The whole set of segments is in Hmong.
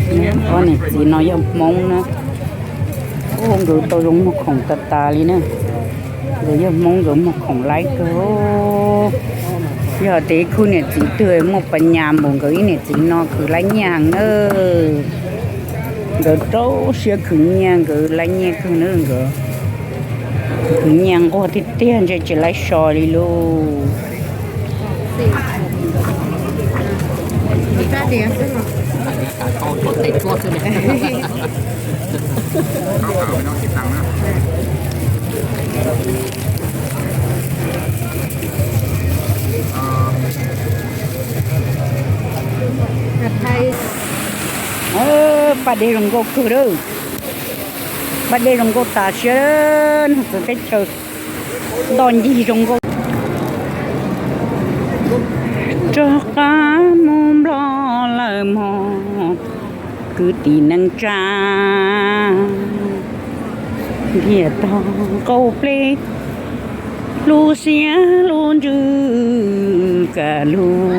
Ob niam txiv no yog Hmoob na. Ua nkawd tau zoo muag khoom tas tas li na. Nkawd yog Hmoob nkawd muag khoom laib kawg. Yog tias ib khub niam txiv twg muaj pas nyas npaum nkawd ib niam txiv no khwv laib nyiaj heev na. Nkawd rau siab khwv nyiaj, nkawd laib nyiaj kawg na nkawd. Khwv nyiaj nquag tiag tiag ntshe tsis laib so li lauj. Paj dej zoo nkauj kawg lawm. Paj dej zoo nkauj tas siab, nag txawv teb chaws ntoj ncig zoo nkauj. Rov qab mus Nplog lawm mog, kwv tij neej tsa, ntiag tog qau pleb, lub siab lub ntsws kaj lug,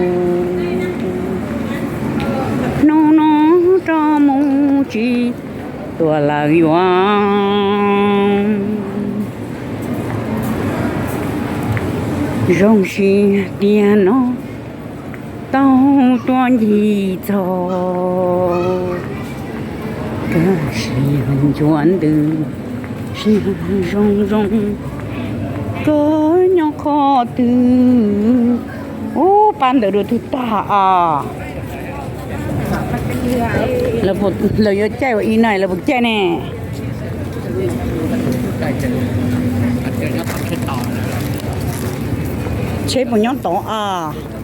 hnub no rov mus tsis tuaj lawm yuav zoo siab tiag no tau tuaj ncig txog. Koj siab ncuav ntws, siab zoo zoo, koj nyob qhov twg? Ub, pab ntawd dua twg tag os? Lawv yuav caij ua ib na, lawv puas caij ne? Tsheb puas nyob tod os?